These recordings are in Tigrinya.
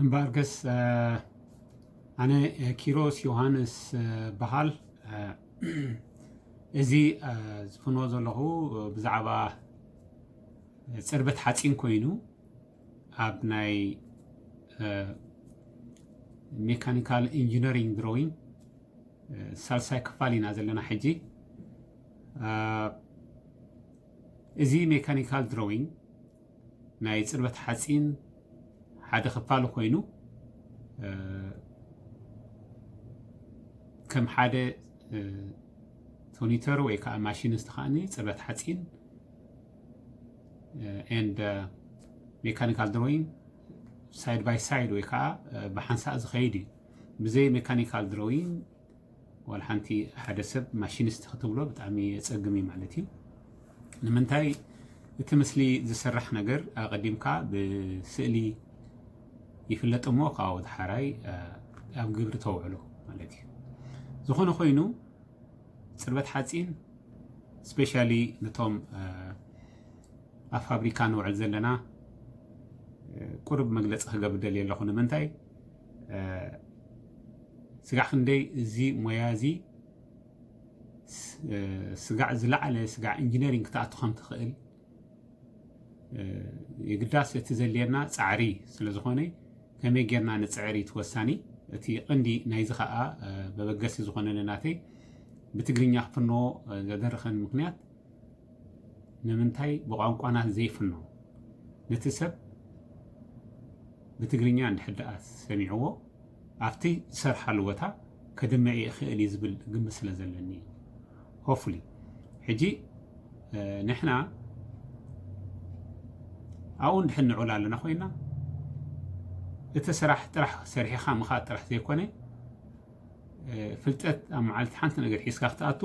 እምበኣርከስ ኣነ ኪሮስ ዮሃንስ በሃል። እዚ ዝፍኖ ዘለኹ ብዛዕባ ፅርበት ሓፂን ኮይኑ ኣብ ናይ ሜካኒካል ኢንጂነሪንግ ድሮዊንግ ሳልሳይ ክፋል ኢና ዘለና ሕጂ። እዚ ሜካኒካል ድሮዊንግ ናይ ፅርበት ሓፂን ሓደ ክፋሉ ኮይኑ ከም ሓደ ቶኒተር ወይ ከዓ ማሽኒስት ከዓኒ ፅርበት ሓፂን and ሜካኒካል ድሮዊንግ ሳይድ ባይ ሳይድ ወይ ከዓ ብሓንሳእ ዝኸይድ እዩ። ብዘይ ሜካኒካል ድሮዊንግ ዋላ ሓንቲ ሓደ ሰብ ማሽኒስት ክትብሎ ብጣዕሚ የፀግም እዩ ማለት እዩ። ንምንታይ እቲ ምስሊ ዝስራሕ ነገር ኣቐዲምካ ብስእሊ ይፍለጥ እሞ ካብኡ ድሓራይ ኣብ ግብሪ ተውዕሎ ማለት እዩ። ዝኾነ ኮይኑ ፅርበት ሓፂን ስፔሻሊ ነቶም ኣብ ፋብሪካ ንውዕል ዘለና ቁሩብ መግለፂ ክገብር ደልየ ኣለኹ። ንምንታይ ስጋዕ ክንደይ እዚ ሞያ እዚ ስጋዕ ዝለዓለ ስጋዕ ኢንጂነሪንግ ክትኣቱ ከም ትኽእል የግዳስ እቲ ዘድልየና ፃዕሪ ስለ ዝኾነ ከመይ ጌርና ንፅዕር እዩ እቲ ወሳኒ። እቲ ቀንዲ ናይዚ ከዓ መበገሲ ዝኾነኒ ናተይ ብትግርኛ ክፍንዎ ዘደረኸኒ ምክንያት ንምንታይ ብቋንቋና ዘይፍኖ ነቲ ሰብ ብትግርኛ እንድሕር ደኣ ሰሚዕዎ ኣብቲ ዝሰርሓሉ ቦታ ከድምዕ ይኽእል እዩ ዝብል ግምት ስለ ዘለኒ እዩ። Hopefully ሕጂ ንሕና ኣብኡ እንድሕር ንዑል ኣለና ኮይና እቲ ስራሕ ጥራሕ ሰሪሕኻ ምኻድ ጥራሕ ዘይኮነ ፍልጠት ኣብ መዓልቲ ሓንቲ ነገር ሒዝካ ክትኣቱ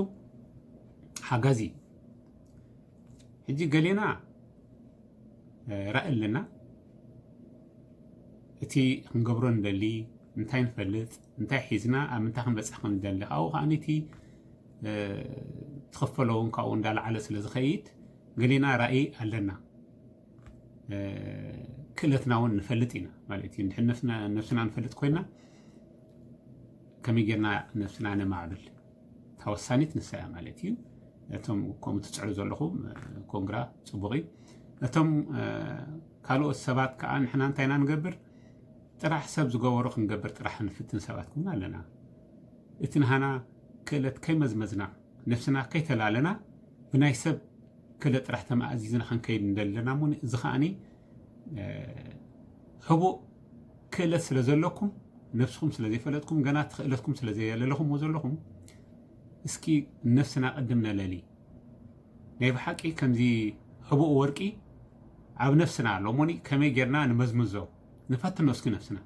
ሓጋዚ እዩ። ሕጂ ገሌና ራኢ ኣለና። እቲ ክንገብሮ ንደሊ እንታይ ንፈልጥ እንታይ ሒዝና ኣብ ምንታይ ክንበፅሕ ከም ንደሊ ካብኡ ከዓ እቲ ትኽፈሎ እውን ካብኡ እንዳለዓለ ስለ ዝኸይድ ገሌና ራኢ ኣለና። ክእለትና እውን ንፈልጥ ኢና ማለት እዩ። እንድሕር ነፍስና ንፈልጥ ኮይና ከመይ ጌርና ነፍስና ነማዕብል ተወሳኒት ንሳ እያ ማለት እዩ። እቶም ከምኡ ትፅዕሩ ዘለኹም ኮንግራ ፅቡቕ እዩ። እቶም ካልኦት ሰባት ከዓ ንሕና እንታይ ኢና ንገብር? ጥራሕ ሰብ ዝገበሮ ክንገብር ጥራሕ ንፍትን ሰባት ክውን ኣለና። እቲ ንሃና ክእለት ከይመዝመዝና ነፍስና ከይተላለና ብናይ ሰብ ክእለት ጥራሕ ተመኣዚዝና ክንከይድ እንደለና እሞ እዚ ከዓኒ ሕቡእ ክእለት ስለ ዘለኩም ነብስኹም ስለ ዘይፈለጥኩም ገና ትኽእለትኩም ስለ ዘየለለኹምዎ ዘለኹም እስኪ ነፍስና ቅድም ነለሊ። ናይ ብሓቂ ከምዚ ሕቡእ ወርቂ ኣብ ነፍስና ኣሎ እሞኒ ከመይ ጌርና ንመዝምዞ ንፈትኖ እስኪ ነፍስና።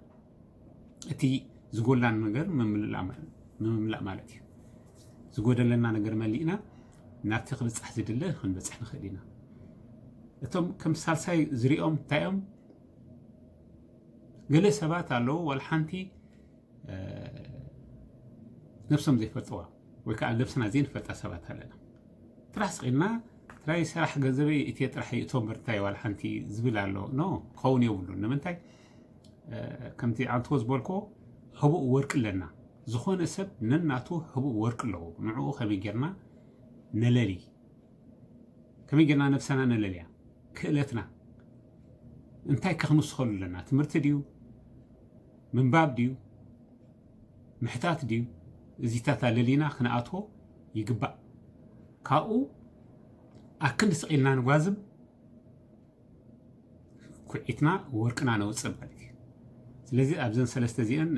እቲ ዝጎላን ነገር ንምምላእ ማለት እዩ። ዝጎደለና ነገር መሊእና ናብቲ ክብፃሕ ዝድለ ክንበፅሕ ንኽእል ኢና። እቶም ከም ሳልሳይ ዝሪኦም እንታይ እዮም? ገለ ሰባት ኣለዉ ዋላ ሓንቲ ነብሶም ዘይፈልጥዋ ወይ ከዓ ነብስና ዘይንፈልጣ ሰባት ኣለና። ጥራሕ ስቂልና ጥራይ ሰራሕ ገንዘበይ እትየ ጥራሕ ይእቶ ምርታይ ዋላ ሓንቲ ዝብል ኣሎ። ኖ ክኸውን የብሉን። ንምንታይ ከምቲ ኣንትዎ ዝበልኮ ህቡእ ወርቂ ኣለና። ዝኾነ ሰብ ነናቱ ህቡእ ወርቂ ኣለዎ። ንዕኡ ከመይ ጌርና ነለሊ? ከመይ ጌርና ነብሰና ነለልያ? ክእለትና እንታይ ከክንውስኸሉ ኣለና? ትምህርቲ ድዩ? ምንባብ ድዩ? ምሕታት ድዩ? እዚታት ኣለሊና ክንኣትዎ ይግባእ። ካብኡ ኣክንዲ ስቕ ኢልና ንጓዝም ኩዒትና ወርቅና ነውፅእ ማለት እዩ። ስለዚ ኣብዘን ሰለስተ እዚአን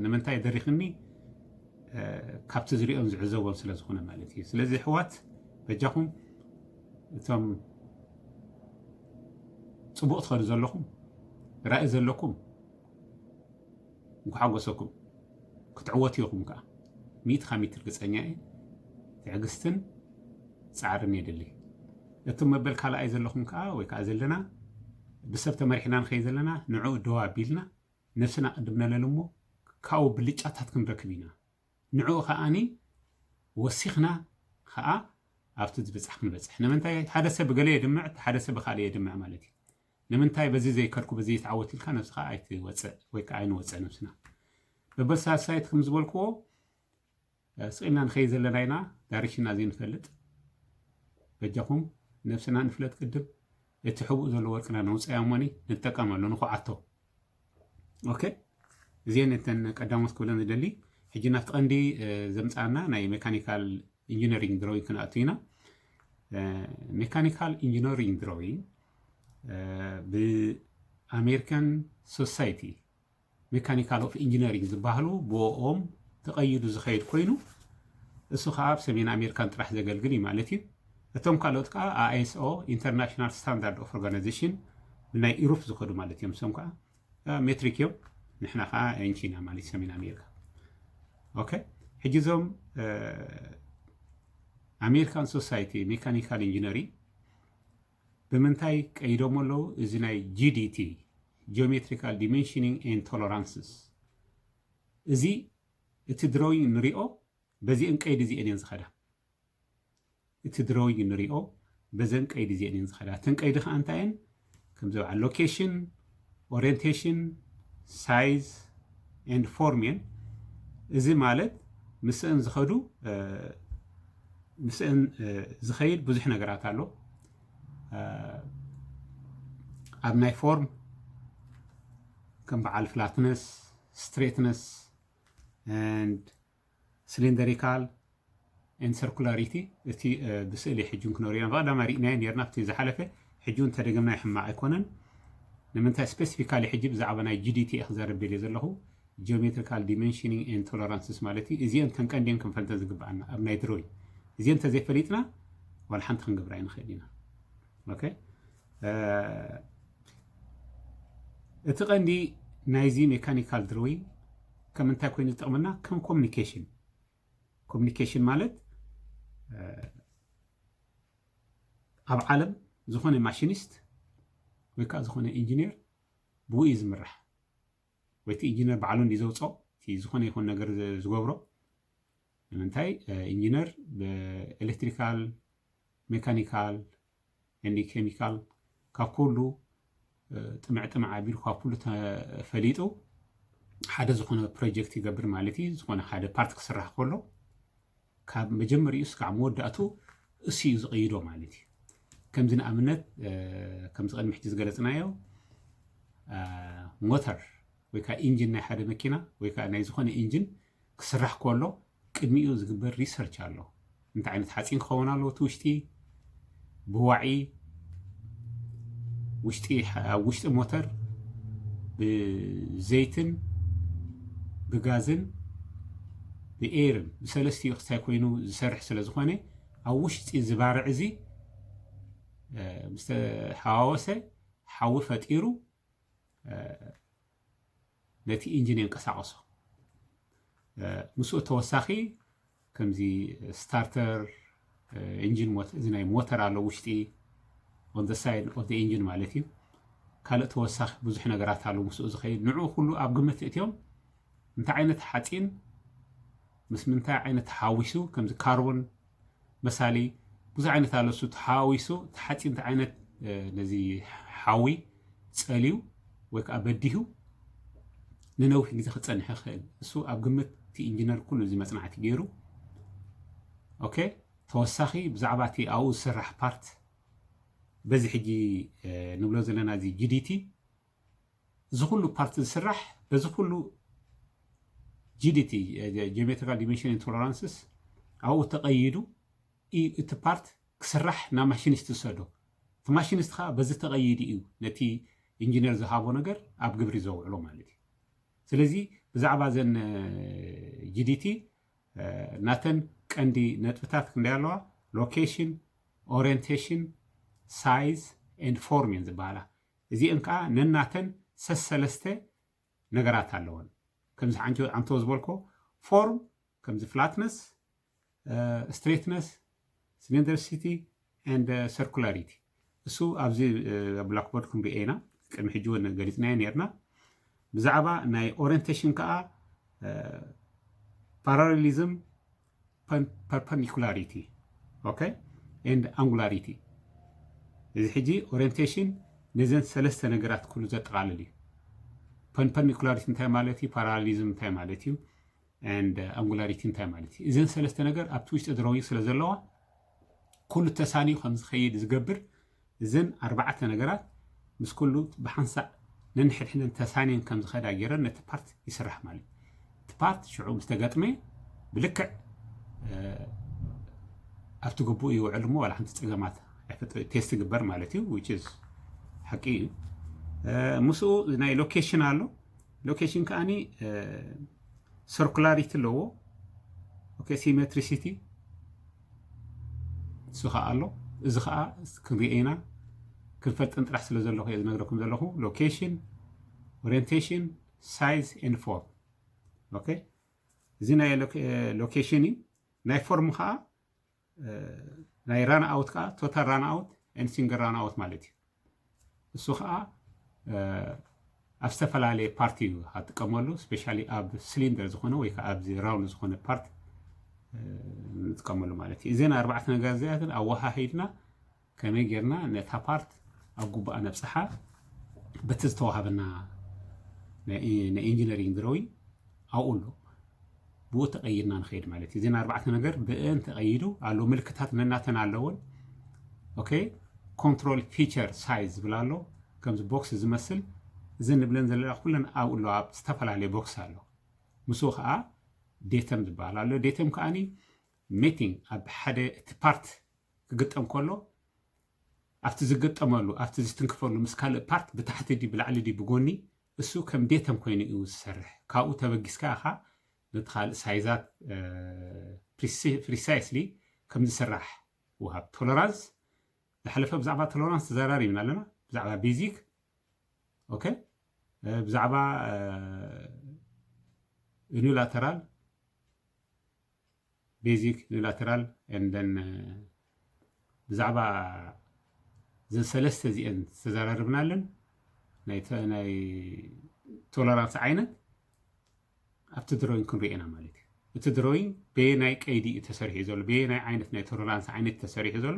ንምንታይ ደሪኽኒ ካብቲ ዝሪኦን ዝዕዘቦን ስለ ዝኾነ ማለት እዩ። ስለዚ ኣሕዋት በጃኹም እቶም ፅቡቕ ትኸዱ ዘለኹም ራኢ ዘለኩም እንኳ ሓጎሰኩም ክትዕወቱ ኢኹም ከዓ ሚእቲ ካብ ሚእቲ ርግፀኛ እየ። ትዕግስትን ፃዕርን የድሊ። እቶም መበል ካልኣይ ዘለኹም ከዓ ወይ ከዓ ዘለና ብሰብ ተመሪሕና ንኸይ ዘለና ንዕኡ ደው ኣቢልና ነብስና ቅድም ነለል እሞ ካብኡ ብልጫታት ክንረክብ ኢና። ንዕኡ ከዓኒ ወሲኽና ከዓ ኣብቲ ዝበፃሕ ክንበፅሕ። ንምንታይ ሓደ ሰብ ብገለ የድምዕ ሓደ ሰብ ብካልእ የድምዕ ማለት እዩ። ንምንታይ በዚ ዘይከድኩ፣ በዚ ይትዓወት ኢልካ ነብስኻ ኣይትወፅእ ወይ ከዓ ኣይንወፅእ ነብስና። በበሳሳይት ከም ዝበልክዎ ስቕ ኢልና ንኸይድ ዘለና ኢና፣ ዳይሬክሽንና ዘይንፈልጥ። በጃኹም ነብስና ንፍለጥ ቅድም፣ እቲ ሕቡእ ዘሎ ወርቅና ነውፀያ እሞኒ ንጠቀመሉ ንኹዓቶ። ኦኬ፣ እዚአን እተን ቀዳሞት ክብለን ዝደሊ። ሕጂ ናብቲ ቀንዲ ዘምፃና ናይ ሜካኒካል ኢንጂነሪንግ ድሮዊንግ ክንኣቱ ኢና። ሜካኒካል ኢንጂነሪንግ ድሮዊንግ ብኣሜሪካን ሶሳይቲ ሜካኒካል ኦፍ ኢንጂነሪንግ ዝበሃሉ ብኦም ተቐይዱ ዝኸይድ ኮይኑ፣ እሱ ከዓ ኣብ ሰሜን ኣሜሪካን ጥራሕ ዘገልግል እዩ ማለት እዩ። እቶም ካልኦት ከዓ ኣይኤስኦ፣ ኢንተርናሽናል ስታንዳርድ ኦፍ ኦርጋናይዜሽን፣ ብናይ ኢሮፕ ዝኸዱ ማለት እዮም። እሶም ከዓ ሜትሪክ እዮም፣ ንሕና ከዓ ኢንች ኢና ማለት ሰሜን ኣሜሪካ። ኦኬ፣ ሕጂ እዞም ኣሜሪካን ሶሳይቲ ሜካኒካል ኢንጂነሪንግ ብምንታይ ቀይዶሞ ኣለዉ? እዚ ናይ ጂ ዲ ቲ፣ ጂኦሜትሪካል ዲሜንሽኒንግ ኤንድ ቶለራንስስ፣ እዚ እቲ ድሮዊንግ ንሪኦ በዚአን ቀይዲ እዚአን እየን ዝኸዳ። እቲ ድሮዊንግ ንሪኦ በዘን ቀይዲ እዚአን እየን ዝኸዳ። እተን ቀይዲ ከዓ እንታይ እየን? ከምዚ በዓል ሎኬሽን፣ ኦሪየንቴሽን፣ ሳይዝ ኤንድ ፎርም እየን። እዚ ማለት ምስአን ዝኸዱ ምስአን ዝኸይድ ብዙሕ ነገራት ኣሎ። ኣብ ናይ ፎርም ከም በዓል ፍላትነስ፣ ስትሬትነስ ኤንድ ሲሊንደሪካል ኤንድ ሰርኩላሪቲ፣ እቲ ብስእሊ ሕጂ እውን ክነሪኦ ኢና። ብቐዳማይ ርኢናዮ ነርና ኣብቲ ዝሓለፈ፣ ሕጂ እውን ተደገምናዮ ሕማቕ ኣይኮነን። ንምንታይ ስፔሲፊካሊ ሕጂ ብዛዕባ ናይ ጂ ዲ ቲ እየ ክዛረብ ደልየ ዘለኹ። ጂኦሜትሪካል ዲሜንሽኒንግ ኤንድ ቶለራንስስ ማለት እዩ። እዚአን ተን ቀንዲየን ክንፈልጠን ዝግብኣና ኣብ ናይ ድሮይ። እዚአን እንተዘይፈሊጥና ዋላ ሓንቲ ክንገብራ ኣይንኽእል ኢና። ኦኬ፣ እቲ ቀንዲ ናይዚ ሜካኒካል ድሮይ ከም እንታይ ኮይኑ ዝጠቕመና? ከም ኮሚኒኬሽን። ኮሚኒኬሽን ማለት ኣብ ዓለም ዝኾነ ማሽኒስት ወይ ከዓ ዝኾነ ኢንጂኒር ብኡ እዩ ዝምራሕ። ወይ እቲ ኢንጂነር ባዕሉ እንዲ ዘውፅኦ እቲ ዝኾነ ይኹን ነገር ዝገብሮ። ንምንታይ? ኢንጂነር ብኤሌክትሪካል፣ ሜካኒካል ኤንድ ኬሚካል ካብ ኩሉ ጥምዕ ጥምዕ ኣቢሉ ካብ ኩሉ ተፈሊጡ ሓደ ዝኾነ ፕሮጀክት ይገብር ማለት እዩ። ዝኾነ ሓደ ፓርት ክስራሕ ከሎ ካብ መጀመሪኡ እስካዕ መወዳእቱ እሱ እዩ ዝቐይዶ ማለት እዩ። ከምዚ ንኣብነት ከምዚ ቅድሚ ሕጂ ዝገለፅናዮ ሞተር ወይ ከዓ ኢንጂን ናይ ሓደ መኪና ወይ ከዓ ናይ ዝኾነ ኢንጂን ክስራሕ ከሎ ቅድሚኡ ዝግበር ሪሰርች ኣሎ። እንታይ ዓይነት ሓፂን ክኸውን ኣለዎ እቲ ውሽጢ፣ ብዋዒ ውሽጢ፣ ኣብ ውሽጢ ሞተር ብዘይትን ብጋዝን ብኤርን ብሰለስቲኡ ክስታይ ኮይኑ ዝሰርሕ ስለ ዝኾነ ኣብ ውሽጢ ዝባርዕ እዚ ምስ ተሓዋወሰ ሓዊ ፈጢሩ ነቲ ኢንጂን የንቀሳቐሶ። ምስኡ ተወሳኺ ከምዚ ስታርተር ኢንጂን፣ እዚ ናይ ሞተር ኣሎ ውሽጢ on the side of the engine ማለት እዩ። ካልእ ተወሳኺ ብዙሕ ነገራት ኣሎ ምስኡ ዝኸይድ። ንዕኡ ኩሉ ኣብ ግምት እትዮም እንታይ ዓይነት ሓፂን ምስ ምንታይ ዓይነት ተሓዊሱ፣ ከምዚ ካርቦን መሳሊ ብዙሕ ዓይነት ኣሎ። እሱ ተሓዊሱ እቲ ሓፂን እንታይ ዓይነት ነዚ ሓዊ ፀልዩ ወይ ከዓ በዲሁ ንነዊሕ ግዜ ክፀንሕ ይኽእል። እሱ ኣብ ግምት እቲ ኢንጂነር ኩሉ እዚ መፅናዕቲ ገይሩ። ኦኬ፣ ተወሳኺ ብዛዕባ እቲ ኣብኡ ዝስራሕ ፓርት በዚ ሕጂ ንብሎ ዘለና እዚ ጂ ዲ ቲ፣ እዚ ኩሉ ፓርት ዝስራሕ በዚ ኩሉ ጂ ዲ ቲ፣ ጂኦሜትሪካል ዲሜንሽን ቶለራንስስ፣ ኣብኡ ተቐይዱ እዩ እቲ ፓርት ክስራሕ ናብ ማሽኒስት ዝሰዶ። እቲ ማሽኒስት ከዓ በዚ ተቐይዱ እዩ ነቲ ኢንጂነር ዝሃቦ ነገር ኣብ ግብሪ ዘውዕሎ ማለት እዩ። ስለዚ ብዛዕባ እዘን ጂ ዲ ቲ ናተን ቀንዲ ነጥብታት ክንደይ ኣለዋ? ሎኬሽን፣ ኦሪየንቴሽን፣ ሳይዝ ኤንድ ፎርም እየን ዝበሃላ። እዚአን ከዓ ነናተን ሰሰለስተ ነገራት ኣለወን። ከምዚ ሓንቶ ዝበልኮ ፎርም፣ ከምዚ ፍላትነስ፣ ስትሬትነስ፣ ሲሊንደሪሲቲ ኤንድ ሰርኩላሪቲ። እሱ ኣብዚ ብላክቦርድ ክንሪኦ ኢና። ቅድሚ ሕጂ እውን ገሊፅናዮ ነርና። ብዛዕባ ናይ ኦሪየንቴሽን ከዓ ፓራሌሊዝም፣ ፐርፐንዲኩላሪቲ፣ ኦኬ፣ ኤንድ ኣንጉላሪቲ። እዚ ሕጂ ኦሪየንቴሽን ነዘን ሰለስተ ነገራት ኩሉ ዘጠቓልል እዩ። ፐርፐንዲኩላሪቲ እንታይ ማለት እዩ፣ ፓራሊዝም እንታይ ማለት እዩ፣ and angularity እንታይ ማለት እዩ። እዘን ሰለስተ ነገር ኣብቲ ውሽጢ ድሮዊንግ ስለ ዘለዋ ኩሉ ተሳንዩ ከም ዝኸይድ ዝገብር እዘን ኣርባዕተ ነገራት ምስ ኩሉ ብሓንሳእ ነንሕድሕደን ተሳንየን ከም ዝኸዳ ገይረን ነቲ ፓርት ይስራሕ ማለት እዩ። እቲ ፓርት ሽዑ ምስ ተገጥመ ብልክዕ ኣብቲ ግቡእ ይውዕል እሞ ዋላ ሓንቲ ፀገማት ቴስት ግበር ማለት እዩ። ሓቂ እዩ። ምስኡ ናይ ሎኬሽን ኣሎ። ሎኬሽን ከዓኒ ሰርኩላሪቲ ኣለዎ። ሲሜትሪሲቲ እሱ ከዓ ኣሎ። እዚ ከዓ ክንሪኦ ኢና። ክንፈልጥን ጥራሕ ስለ ዘለኹ እየ ዝነግረኩም ዘለኹ። ሎኬሽን፣ ኦሪንቴሽን፣ ሳይዝ ኤንድ ፎርም። ኦኬ፣ እዚ ናይ ሎኬሽን እዩ። ናይ ፎርም ከዓ ናይ ራን ኣውት ከዓ ቶታል ራን ኣውት ኤንድ ሲንግል ራን ኣውት ማለት እዩ። እሱ ከዓ ኣብ ዝተፈላለየ ፓርት እዩ ኣጥቀመሉ። ስፔሻሊ ኣብ ሲሊንደር ዝኾነ ወይ ከዓ ኣብዚ ራውንድ ዝኾነ ፓርት ንጥቀመሉ ማለት እዩ። እዘን ኣርባዕተ ነገራት እዚኣተን ኣወሃሂድና ከመይ ጌርና ነታ ፓርት ኣብ ጉባኣ ነብፅሓ በቲ ዝተዋሃበና ናይ ኢንጂነሪንግ ድሮዊንግ ኣብኡ ኣሎ። ብኡ ተቐይድና ንኸይድ ማለት እዩ። እዘን ኣርባዕተ ነገር ብእን ተቐይዱ ኣሎ። ምልክታት ነናተን ኣለውን። ኦኬ፣ ኮንትሮል ፊቸር ሳይዝ ዝብል ኣሎ። ከምዚ ቦክስ ዝመስል እዘን ንብለን ዘለና ኩለን ኣብኡ ኣሎ። ኣብ ዝተፈላለየ ቦክስ ኣሎ። ምስኡ ከዓ ዴተም ዝበሃል ኣሎ። ዴተም ከዓኒ ሜቲንግ ኣብ ሓደ እቲ ፓርት ክግጠም ከሎ ኣብቲ ዝግጠመሉ ኣብቲ ዝትንክፈሉ ምስ ካልእ ፓርት ብታሕቲ ድዩ ብላዕሊ ድዩ ብጎኒ እሱ ከም ዴተም ኮይኑ እዩ ዝሰርሕ። ካብኡ ተበጊስካ ኢኻ ነቲ ካልእ ሳይዛት ፕሪሳይስሊ ከም ዝስራሕ ውሃብ። ቶለራንስ ዝሓለፈ ብዛዕባ ቶለራንስ ተዘራሪብና ኣለና፣ ብዛዕባ ቤዚክ። ኦኬ፣ ብዛዕባ ዩኒላተራል፣ ቤዚክ፣ ዩኒላተራል and then ብዛዕባ እዘን ሰለስተ እዚአን ዝተዘራረብናለን ናይ ቶለራንስ ዓይነት ኣብቲ ድሮይንግ ክንሪኦ ኢና ማለት እዩ። እቲ ድሮይንግ በየናይ ቀይዲ እዩ ተሰሪሑ ዘሎ፣ በየናይ ዓይነት ናይ ቶለራንስ ዓይነት ተሰሪሑ ዘሎ፣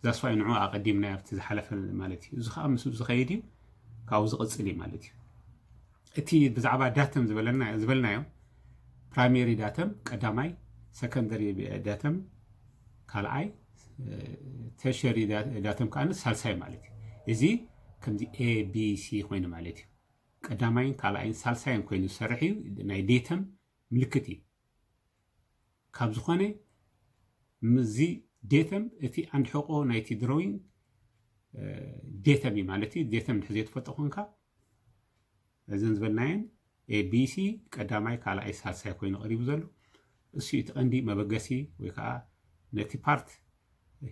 ዛስፋይ ንዑ ኣቐዲምና ኣብቲ ዝሓለፈ ማለት እዩ። እዚ ከዓ ምስ ዝኸይድ እዩ፣ ካብኡ ዝቕፅል እዩ ማለት እዩ። እቲ ብዛዕባ ዳተም ዝበለና ዝበልናዮ ፕራይሜሪ ዳተም ቀዳማይ፣ ሰከንደሪ ዳተም ካልኣይ፣ ተርሸሪ ዳተም ከዓ ሳልሳይ ማለት እዩ። እዚ ከምዚ ኤ ቢ ሲ ኮይኑ ማለት እዩ። ቀዳማይን ካልኣይን ሳልሳይን ኮይኑ ዝሰርሕ እዩ። ናይ ዴተም ምልክት እዩ። ካብ ዝኾነ ምስዚ ዴተም እቲ ኣንድ ሕቆ ናይቲ ድሮዊንግ ዴተም እዩ ማለት እዩ። ዴተም ድሕር ዘይትፈልጦ ኮንካ እዘን ዝበልናየን ኤ ቢ ሲ ቀዳማይ ካልኣይ ሳልሳይ ኮይኑ ቀሪቡ ዘሎ እሱ እቲ ቀንዲ መበገሲ ወይ ከዓ ነቲ ፓርት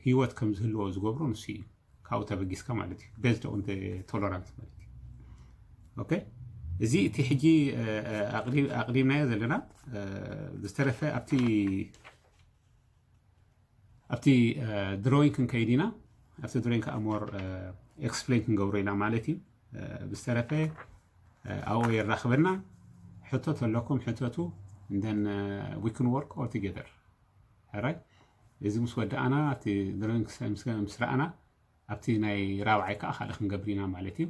ህይወት ከም ዝህልዎ ዝገብሮ ንሱ እዩ። ካብኡ ተበጊስካ ማለት እዩ። ቤዝድ ኦን ቶለራንስ ማለት እዩ። ኦኬ፣ እዚ እቲ ሕጂ ኣቕዲምናዮ ዘለና ዝተረፈ ኣብቲ ኣብቲ ድሮይንግ ክንከይድ ኢና። ኣብቲ ድሮይንግ ከዓ ሞር ኤክስፕሌን ክንገብሮ ኢና ማለት እዩ። ብዝተረፈ ኣብኡ የራኽበና። ሕቶ ተለኩም ሕተቱ። Then we can work all together። ሕራይ፣ እዚ ምስ ወዳእና እቲ ድሮይንግ ምስ ረኣና ኣብቲ ናይ ራብዓይ ከዓ ካልእ ክንገብር ኢና ማለት እዩ።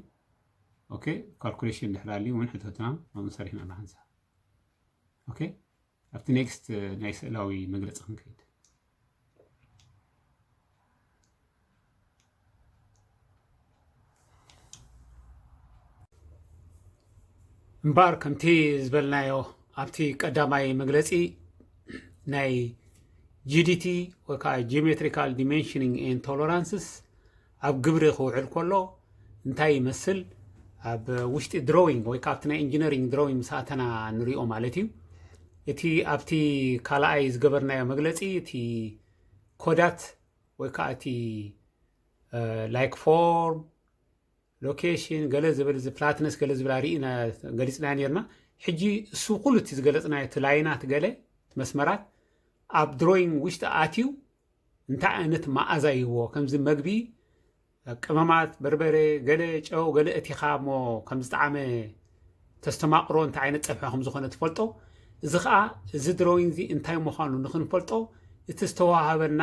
ኦኬ፣ ካልኩሌሽን ድሕር ኣልዩ እውን ሕተቱና ኣብኡ ሰሪሕና ንሓንሳብ። ኦኬ፣ ኣብቲ ኔክስት ናይ ስእላዊ መግለፂ ክንከይድ። እምበኣር ከምቲ ዝበልናዮ ኣብቲ ቀዳማይ መግለፂ ናይ ጂ ዲ ቲ ወይ ከዓ ጂኦሜትሪካል ዲሜንሽኒንግ ኤንድ ቶለራንስስ ኣብ ግብሪ ክውዕል ከሎ እንታይ ይመስል ኣብ ውሽጢ ድሮዊንግ ወይ ከዓ ኣብቲ ናይ ኢንጂነሪንግ ድሮዊንግ ምስ ኣተና ንሪኦ ማለት እዩ። እቲ ኣብቲ ካልኣይ ዝገበርናዮ መግለፂ እቲ ኮዳት ወይ ከዓ እቲ ላይክ ፎርም ሎኬሽን ገለ ዝብል እዚ ፍላትነስ ገለ ዝብል ኣርኢና ገሊፅና ነርና። ሕጂ እሱ ኩሉ እቲ ዝገለፅናዮ እቲ ላይናት ገለ መስመራት ኣብ ድሮይንግ ውሽጢ ኣትዩ እንታይ ዓይነት መኣዛ ይህቦ ከምዚ መግቢ ቀመማት በርበረ ገለ ጨው ገለ እቲኻ እሞ ከም ዝጠዓመ ተስተማቕሮ እንታይ ዓይነት ፀብሒ ከም ዝኾነ ትፈልጦ። እዚ ከዓ እዚ ድሮይንግ እዚ እንታይ ምዃኑ ንክንፈልጦ እቲ ዝተዋሃበና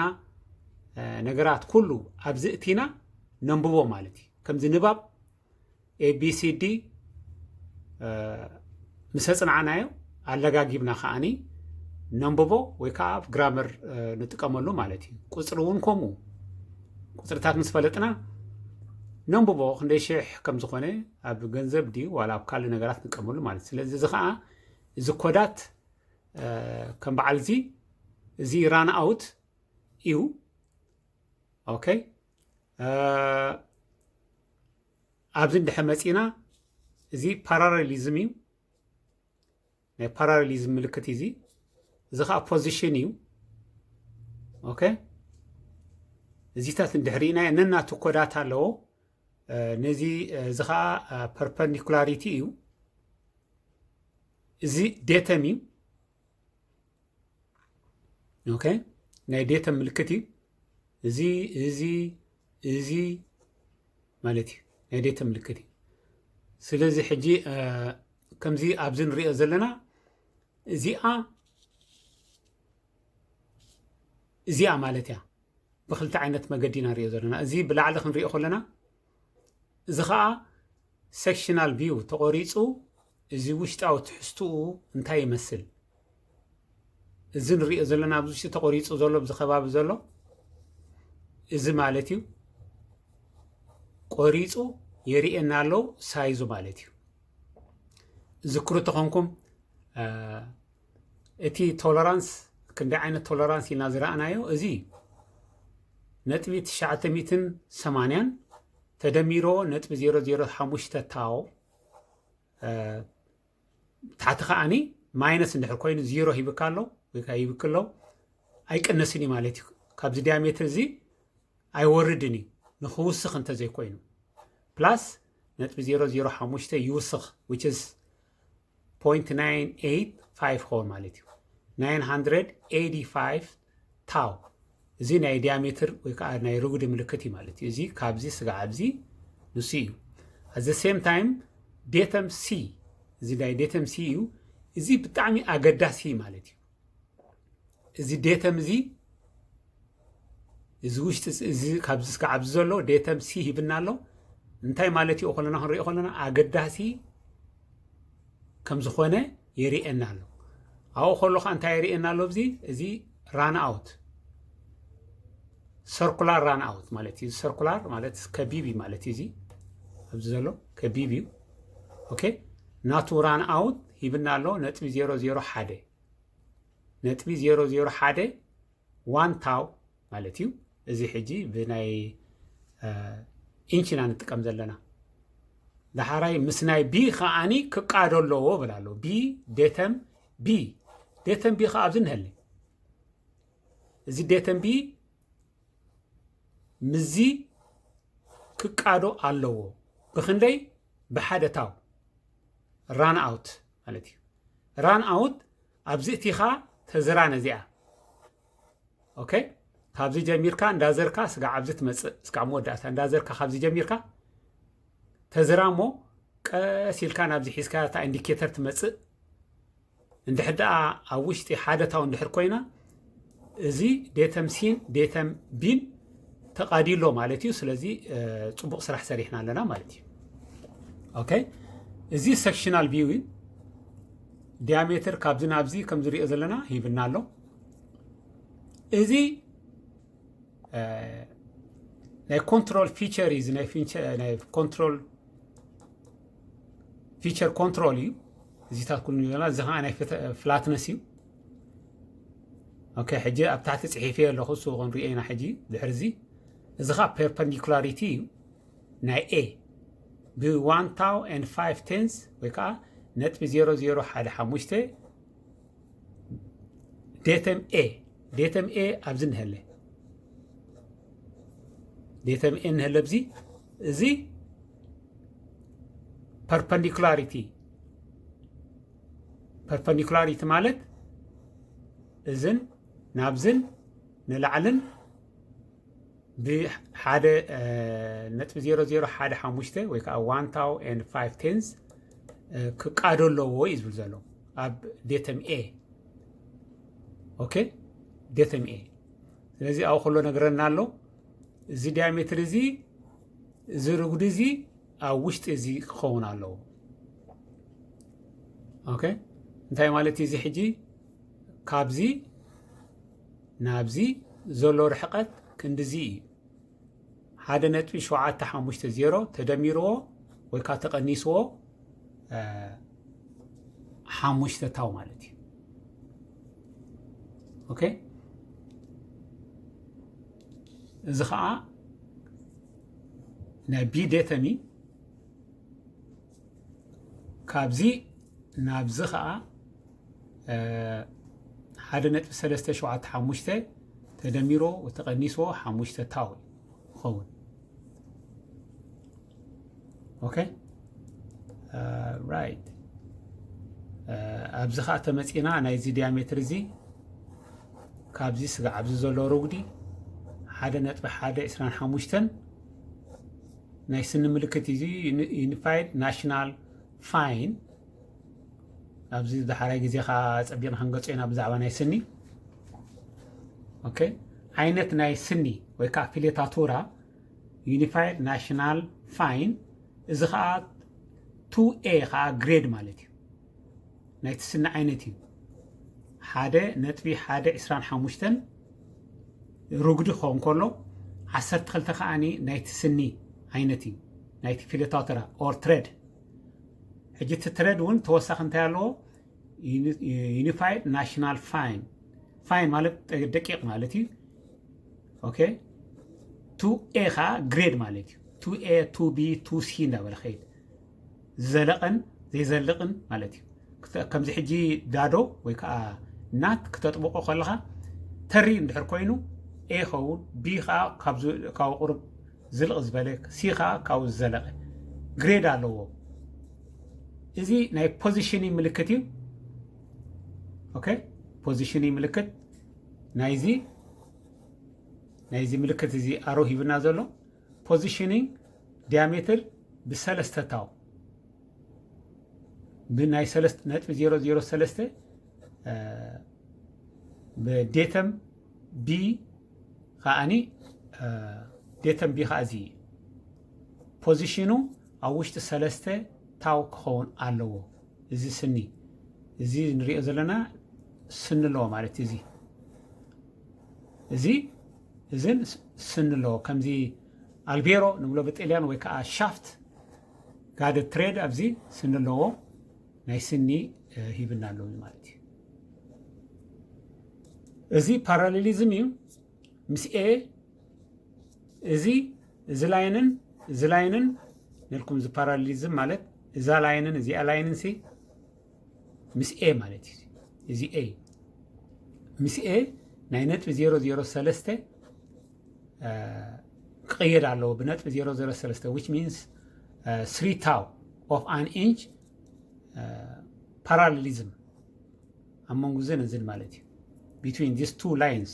ነገራት ኩሉ ኣብዚ እቲና ነንብቦ ማለት እዩ። ከምዚ ንባብ ኤ ቢ ሲ ዲ ምስ ኣፅናዕናዮ ኣለጋጊብና ከዓኒ ነንብቦ ወይ ከዓ ኣብ ግራመር ንጥቀመሉ ማለት እዩ። ቁፅሪ እውን ከምኡ ቁፅርታት ምስ ፈለጥና ነንብቦ ክንደይ ሽሕ ከም ዝኾነ ኣብ ገንዘብ ድዩ ዋላ ኣብ ካልእ ነገራት ንጥቀመሉ ማለት እዩ። ስለዚ እዚ ከዓ እዚ ኮዳት ከም በዓል እዚ እዚ ራን ኣውት እዩ። ኦኬ ኣብዚ እንድሕር መፂና እዚ ፓራሌሊዝም እዩ። ናይ ፓራሌሊዝም ምልክት እዚ እዚ ከዓ ፖዚሽን እዩ። ኦኬ እዚታት እንድሕር ርኢናዮ ነናቱ ኮዳት ኣለዎ። ነዚ እዚ ከዓ ፐርፐንዲኩላሪቲ እዩ። እዚ ዴተም እዩ። ኦኬ ናይ ዴተም ምልክት እዩ። እዚ እዚ እዚ ማለት እዩ ናይ ዴተም ምልክት እዩ። ስለዚ ሕጂ ከምዚ ኣብዚ ንሪኦ ዘለና እዚኣ እዚኣ ማለት እያ። ብክልተ ዓይነት መገዲ ኢና ንሪኦ ዘለና። እዚ ብላዕሊ ክንሪኦ ከለና እዚ ከዓ ሴክሽናል ቪው ተቆሪፁ እዚ ውሽጣዊ ትሕዝትኡ እንታይ ይመስል እዚ ንሪኦ ዘለና ኣብዚ ውሽጢ ተቆሪፁ ዘሎ ኣብዚ ከባቢ ዘሎ እዚ ማለት እዩ። ቆሪፁ የርእየና ኣሎ ሳይዙ ማለት እዩ። ዝክሩ ተኾንኩም እቲ ቶለራንስ ክንደይ ዓይነት ቶለራንስ ኢልና ዝረኣናዮ እዚ ነጥቢ ትሽዓተ ሚእትን ሰማንያን ተደሚሮ ነጥቢ ዜሮ ዜሮ ሓሙሽተ ታው ታሕቲ ከዓኒ ማይነስ እንድሕር ኮይኑ ዜሮ ሂብካ ኣሎ ወይ ከዓ ሂብክ ኣሎ ኣይቅነስን እዩ ማለት እዩ። ካብዚ ዲያሜትር እዚ ኣይወርድን እዩ ንክውስኽ እንተዘይኮይኑ ፕላስ ነጥቢ ዜሮ ዜሮ ሓሙሽተ ይውስኽ which is point nine eight five ሆን ማለት እዩ። nine hundred eighty five ታው እዚ ናይ ዲያሜትር ወይ ከዓ ናይ ርጉዲ ምልክት እዩ ማለት እዩ። እዚ ካብዚ ስጋዕ ኣብዚ ንሱ እዩ። At the same time ዴተም ሲ እዚ ናይ ዴተም ሲ እዩ። እዚ ብጣዕሚ ኣገዳሲ ማለት እዩ። እዚ ዴተም እዚ እዚ ውሽጢ እዚ ካብዚ ስጋዕ ኣብዚ ዘሎ ዴተም ሲ ሂብና ኣሎ። እንታይ ማለት እዩ ከለና ክንሪኦ ከለና ኣገዳሲ ከም ዝኾነ የርእየና ኣሎ። ኣብኡ ከሎ ከዓ እንታይ የርእየና ኣሎ? እዚ እዚ ራን ኣውት ሰርኩላር ራን ኣውት ማለት እዩ። ሰርኩላር ማለት ከቢብ እዩ ማለት እዩ። እዚ ኣብዚ ዘሎ ከቢብ እዩ። ኦኬ ናቱ ራን ኣውት ሂብና ኣሎ ነጥቢ ዜሮ ዜሮ ሓደ ነጥቢ ዜሮ ዜሮ ሓደ ዋን ታው ማለት እዩ። እዚ ሕጂ ብናይ ኢንች ኢና ንጥቀም ዘለና። ዳሓራይ ምስ ናይ ቢ ከዓኒ ክቃዶ ኣለዎ ብል ኣሎ። ቢ ዴተም ቢ ዴተም ቢ ከዓ ኣብዚ ንሀሊ እዚ ዴተም ቢ ምዚ ክቃዶ ኣለዎ። ብክንደይ? ብሓደ ታው ራን ኣውት ማለት እዩ። ራን ኣውት ኣብዚ እቲኻ ተዝራ ነዚኣ ኦኬ ካብዚ ጀሚርካ እንዳዘርካ ስጋዕ ኣብዚ ትመፅእ ስጋዕ መወዳእታ እንዳዘርካ ካብዚ ጀሚርካ ተዝራ እሞ ቀስ ኢልካ ናብዚ ሒዝካ እታ ኢንዲኬተር ትመፅእ። እንድሕር ደኣ ኣብ ውሽጢ ሓደ ታው እንድሕር ኮይና እዚ ዴተም ሲን ዴተም ቢን ተቃዲሎ ማለት እዩ። ስለዚ ፅቡቅ ስራሕ ሰሪሕና ኣለና ማለት እዩ። ኦኬ እዚ ሴክሽናል ቪው እዩ። ዲያሜትር ካብዚ ናብዚ ከም ዝሪኦ ዘለና ሂብና ኣሎ። እዚ ናይ ኮንትሮል ፊቸር እዩ። ናይ ኮንትሮል ፊቸር ኮንትሮል እዩ። እዚታት ኩሉ ንሪኦ ዘለና እዚ ከዓ ናይ ፍላትነስ እዩ። ኦኬ ሕጂ ኣብ ታሕቲ ፅሒፈ ኣለኹ እሱ ክንሪኦ ኢና። ሕጂ ድሕሪ እዚ እዚ ከዓ ፐርፐንዲኩላሪቲ እዩ ናይ ኤ ብ ዋን ታው ኤንድ ፋይቭ ቴንስ ወይ ከዓ ነጥቢ ዜሮ ዜሮ ሓደ ሓሙሽተ ዴተም ኤ ዴተም ኤ ኣብዚ ንሀለ ዴተም ኤ ንሀለ ኣብዚ እዚ ፐርፐንዲኩላሪቲ ፐርፐንዲኩላሪቲ ማለት እዝን ናብዝን ንላዕልን ብሓደ ነጥቢ ዜሮ ዜሮ ሓደ ሓሙሽተ ወይ ከዓ ዋን ታው ኤንድ ፋይቭ ቴንስ ክቃዶ ኣለዎ እዩ ዝብል ዘሎ ኣብ ዴተም ኤ። ኦኬ ዴተም ኤ ስለዚ ኣብኡ ከሎ ነግረና ኣሎ። እዚ ዲያሜትር እዚ እዚ ርጉዲ እዚ ኣብ ውሽጢ እዚ ክኸውን ኣለዎ። ኦኬ፣ እንታይ ማለት እዩ? እዚ ሕጂ ካብዚ ናብዚ ዘሎ ርሕቀት ክንድዚ እዩ። ሓደ ነጥቢ ሸውዓተ ሓሙሽተ ዜሮ ተደሚርዎ ወይ ከዓ ተቐኒስዎ ሓሙሽተ ታው ማለት እዩ። ኦኬ፣ እዚ ከዓ ናይ ቢ ዴተም እዩ። ካብዚ ናብዚ ከዓ ሓደ ነጥቢ ሰለስተ ሸውዓተ ሓሙሽተ ተደሚሮ ተቐኒስዎ ሓሙሽተ ታው ይኸውን። ኦኬ፣ ራይት። ኣብዚ ከዓ ተመፂና ናይዚ ዲያሜትር እዚ ካብዚ ስጋዕ ኣብዚ ዘሎ ርጉዲ ሓደ ነጥቢ ሓደ ዕስራን ሓሙሽተን ናይ ስኒ ምልክት እዚ ዩኒፋይድ ናሽናል ፋይን። ኣብዚ ዝሓራይ ግዜ ከዓ ፀቢቕና ክንገጾ ኢና ብዛዕባ ናይ ስኒ። ኦኬ፣ ዓይነት ናይ ስኒ ወይ ከዓ ፊሌታቱራ ዩኒፋይድ ናሽናል ፋይን። እዚ ከዓ ቱ ኤ ከዓ ግሬድ ማለት እዩ። ናይቲ ስኒ ዓይነት እዩ። ሓደ ነጥቢ ሓደ ዕስራን ሓሙሽተን ርጉዲ ክኸውን ከሎ ዓሰርተ ክልተ ከዓኒ ናይቲ ስኒ ዓይነት እዩ። ናይቲ ፊሌታቱራ ኦር ትሬድ። ሕጂ እቲ ትሬድ እውን ተወሳኺ እንታይ ኣለዎ? ዩኒፋይድ ናሽናል ፋይን። ፋይን ማለት ደቂቕ ማለት እዩ። ኦኬ፣ ቱ ኤ ከዓ ግሬድ ማለት እዩ። ቱ ኤ፣ ቱ ቢ፣ ቱ ሲ እንዳበለ ኸይድ፣ ዝዘለቐን ዘይዘልቕን ማለት እዩ። ከምዚ ሕጂ ዳዶ ወይ ከዓ ናት ክተጥብቆ ከለኻ ተሪ እንድሕር ኮይኑ ኤ ይኸውን፣ ቢ ከዓ ካብ ቁሩብ ዝልቕ ዝበለ፣ ሲ ከዓ ካብኡ ዝዘለቐ ግሬድ ኣለዎ። እዚ ናይ ፖዚሽኒ ምልክት እዩ። ኦኬ፣ ፖዚሽኒ ምልክት ናይዚ ናይዚ ምልክት እዚ ኣሮ ሂብና ዘሎ ፖዚሽኒንግ ዲያሜትር ብሰለስተ ታው ብናይ ሰለስተ ነጥቢ ዜሮ ዜሮ ሰለስተ ብዴተም ቢ ከዓኒ ዴተም ቢ ከዓ እዚ ፖዚሽኑ ኣብ ውሽጢ ሰለስተ ታው ክኸውን ኣለዎ። እዚ ስኒ እዚ ንሪኦ ዘለና ስኒ ኣለዎ ማለት እዩ። እዚ እዚ እዝን ስኒ ኣለዎ። ከምዚ ኣልቤሮ ንብሎ ብጥልያን ወይ ከዓ ሻፍት ጋደ ትሬድ ኣብዚ ስኒ ኣለዎ። ናይ ስኒ ሂብና ኣለዉ ማለት እዩ። እዚ ፓራሌሊዝም እዩ። ምስ ኤ እዚ እዚ ላይንን እዚ ላይንን ነልኩም እዚ ፓራሌሊዝም ማለት እዛ ላይንን እዚኣ ላይንን ሲ ምስ ኤ ማለት እዩ። እዚ ኤ ምስ ኤ ናይ ነጥቢ ዜሮ ዜሮ ሰለስተ ክቕየድ ኣለዎ ብነጥቢ ዜሮ ዜሮ ሰለስተ which means three tau of an inch parallelism ኣብ መንጎ እዝን እዝን ማለት እዩ። Between these two lines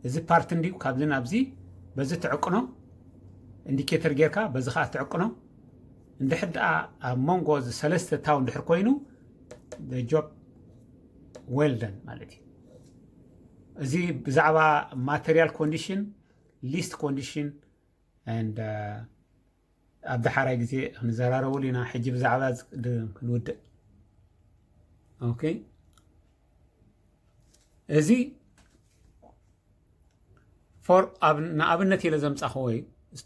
እዚ ፓርት እንዲዩ ካብዚ ናብዚ በዚ ትዕቅኖ ኢንዲኬተር ጌርካ በዚ ከዓ ትዕቅኖ። እንድሕር ደኣ ኣብ መንጎ እዚ ሰለስተ ታው እንድሕር ኮይኑ job well done ማለት እዩ። እዚ ብዛዕባ ማተሪያል ኮንዲሽን፣ ሊስት ኮንዲሽን and ኣብ ዳሓራይ ግዜ ክንዘራረበሉ ኢና። ሕጂ ብዛዕባ ክንውድእ ኦኬ። እዚ ንኣብነት ኢለ ዘምፃኽዎ እዩ።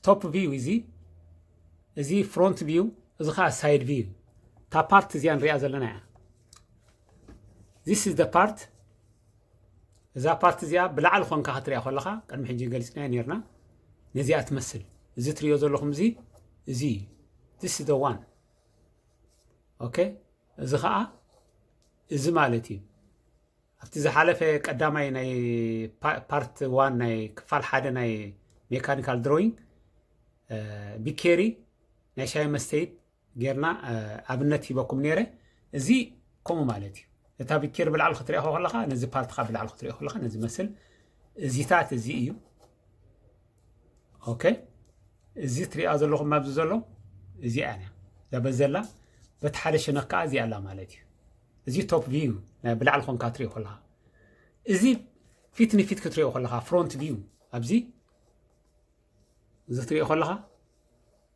ቶፕ ቪው እዚ፣ እዚ ፍሮንት ቪው፣ እዚ ከዓ ሳይድ ቪው። እታ ፓርት እዚኣ ንሪኣ ዘለና እያ። This is the part እዛ ፓርት እዚኣ ብላዕሊ ኮንካ ክትሪኣ ከለኻ ቅድሚ ሕጂ ገሊፅናዮ ነርና። ነዚኣ ትመስል። እዚ ትሪኦ ዘለኹም እዚ እዚ this is the one okay። እዚ ከዓ እዚ ማለት እዩ። ኣብቲ ዝሓለፈ ቀዳማይ ናይ ፓርት ዋን ናይ ክፋል ሓደ ናይ ሜካኒካል ድሮይንግ ቢኬሪ ናይ ሻሂ መስተይት ጌርና ኣብነት ሂበኩም ነይረ። እዚ ከምኡ ማለት እዩ። እታ ቢኬሪ ብላዕሊ ክትሪኦ ከለኻ ነዚ ፓርት ከዓ ብላዕሊ ክትሪኦ ከለኻ ነዚ መስል እዚታት እዚ እዩ። ኦኬ፣ እዚ ትሪኣ ዘለኹም ኣብዚ ዘሎ እዚኣ እያ። እዛ በዘላ በቲ ሓደ ሸነኽ ከዓ እዚኣ ኣላ ማለት እዩ። እዚ ቶፕ ቪው ናይ ብላዕሊ ኮንካ ትሪኦ ከለኻ፣ እዚ ፊት ንፊት ክትሪኦ ከለኻ ፍሮንት ቪው ኣብዚ እዚ ትሪኦ ከለኻ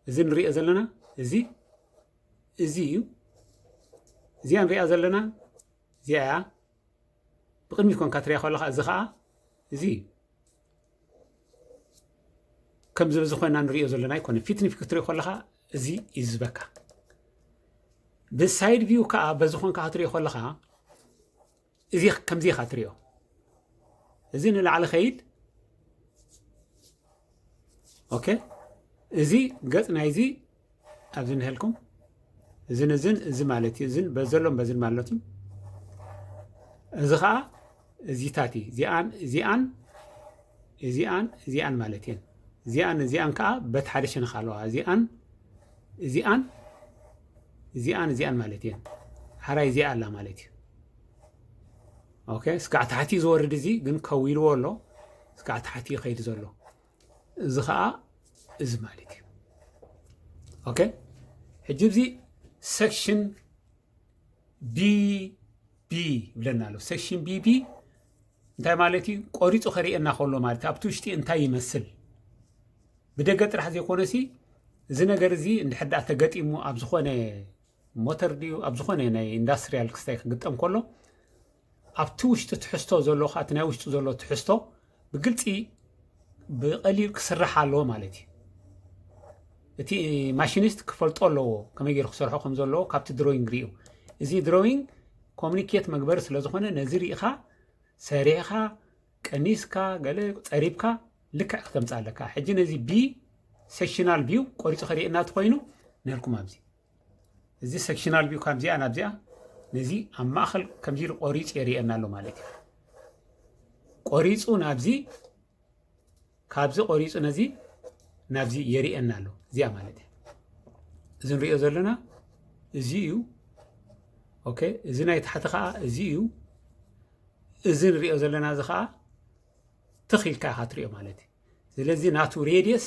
እዚ ንሪኦ ዘለና እዚ እዚ እዩ። እዚኣ ንሪኣ ዘለና እዚኣ እያ። ብቕድሚት ኮንካ ትሪኣ ከለኻ እዚ ኸዓ እዚ እዩ። ከምዚ በዚ ኮይና ንሪኦ ዘለና ኣይኮነ። ፊት ንፊት ክትሪኦ ከለኻ እዚ እዩ ዝበካ። ብሳይድ ቪው ከዓ በዚ ኮንካ ክትሪኦ ከለኻ እዚ ከምዚ ኢኻ ትሪኦ። እዚ ንላዕሊ ኸይድ። ኦኬ፣ እዚ ገጽ ናይዚ ኣብዚ እንሀልኩም እዝን እዝን እዚ ማለት እዩ። እዝን በዘሎም በዝን ማለት እዩ። እዚ ኸዓ እዚታት እዩ። እዚኣን እዚኣን እዚኣን እዚኣን ማለት እየን። እዚኣን እዚኣን ከዓ በት ሓደ ሸነኽ ኣለዋ። እዚኣን እዚኣን እዚኣን እዚኣን ማለት እየን። ሓራይ እዚኣ ኣላ ማለት እዩ። ኦኬ፣ ስጋዕ ታሕቲ ዝወርድ እዚ ግን ከዊልዎ ኣሎ። ስጋዕ ታሕቲ ይኸይድ ዘሎ እዚ ኸዓ እዚ ማለት እዩ። ኦኬ፣ ሕጂ እዚ ሴክሽን ቢ ቢ ይብለና ኣሎ። ሴክሽን ቢ ቢ እንታይ ማለት እዩ? ቆሪፁ ከርእየና ከሎ ማለት እዩ። ኣብቲ ውሽጢ እንታይ ይመስል ብደገ ጥራሕ ዘይኮነሲ እዚ ነገር እዚ እንድሕር ደኣ ተገጢሙ ኣብ ዝኾነ ሞተር ድዩ ኣብ ዝኾነ ናይ ኢንዳስትሪያል ክስታይ ክግጠም ከሎ ኣብቲ ውሽጢ ትሕዝቶ ዘሎ እቲ ናይ ውሽጢ ዘሎ ትሕዝቶ ብግልፂ ብቐሊል ክስራሕ ኣለዎ ማለት እዩ። እቲ ማሽኒስት ክፈልጦ ኣለዎ ከመይ ገይሩ ክሰርሖ ከም ዘለዎ ካብቲ ድሮይንግ ሪኡ። እዚ ድሮይንግ ኮሚኒኬት መግበሪ ስለ ዝኾነ ነዚ ሪኢኻ ሰሪሕኻ ቀኒስካ ገለ ፀሪብካ ልክዕ ክተምፅእ ኣለካ። ሕጂ ነዚ ቢ ሴክሽናል ቪው ቆሪፁ ከርእየና ተኮይኑ ነልኩም ኣብዚ እዚ ሴክሽናል ቪው ካብዚኣ ናብዚኣ ነዚ ኣብ ማእኸል ከምዚ ኢሉ ቆሪፁ የርእየና ኣሎ ማለት እዩ። ቆሪፁ ናብዚ ካብዚ ቆሪፁ ነዚ ናብዚ የርእየና ኣሎ እዚኣ ማለት እዩ። እዚ ንሪኦ ዘለና እዚ እዩ። ኦኬ፣ እዚ ናይ ታሕቲ ከዓ እዚ እዩ። እዚ ንሪኦ ዘለና እዚ ከዓ ትኽ ኢልካ ኢኻ ትሪኦ ማለት እዩ። ስለዚ ናቱ ሬድየስ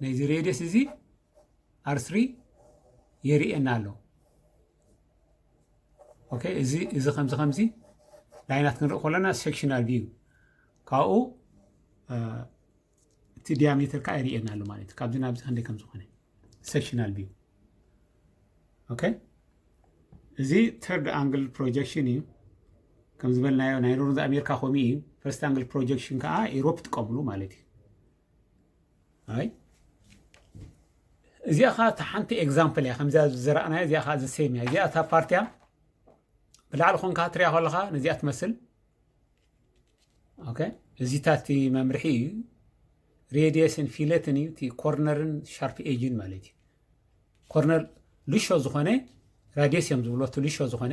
ናይዚ ሬድየስ እዚ ኣር ስሪ የርእየና ኣሎ። ኦኬ፣ እዚ እዚ ከምዚ ከምዚ ላይናት ክንርኢ ከለና ሴክሽናል ቪው ካብኡ እቲ ዲያሜተር ከዓ የርእየና ኣሎ ማለት እዩ። ካብዚ ናብዚ ክንደይ ከም ዝኾነ ሴክሽናል ቪው። ኦኬ፣ እዚ ተርድ ኣንግል ፕሮጀክሽን እዩ። ከም ዝበልናዮ ናይ ኖርዝ ኣሜሪካ ከምኡ እዩ። ፈርስት ኣንግል ፕሮጀክሽን ከዓ ኢሮፕ ጥቀምሉ ማለት እዩ። ኣይ እዚኣ ከዓ እታ ሓንቲ ኤግዛምፕል እያ። ከምዚኣ ዝዘራእናዮ እዚኣ ከዓ ዘሴም እያ። እዚኣ እታ ፓርቲያ ብላዕሊ ኮንካ ትሪያ ከለኻ ነዚኣ ትመስል። ኦኬ፣ እዚታት እቲ መምርሒ እዩ። ሬድየስን ፊለትን እዩ እቲ ኮርነርን ሻርፕ ኤጅን ማለት እዩ። ኮርነር ልሾ ዝኾነ ራድየስ እዮም ዝብሎ። እቲ ልሾ ዝኾነ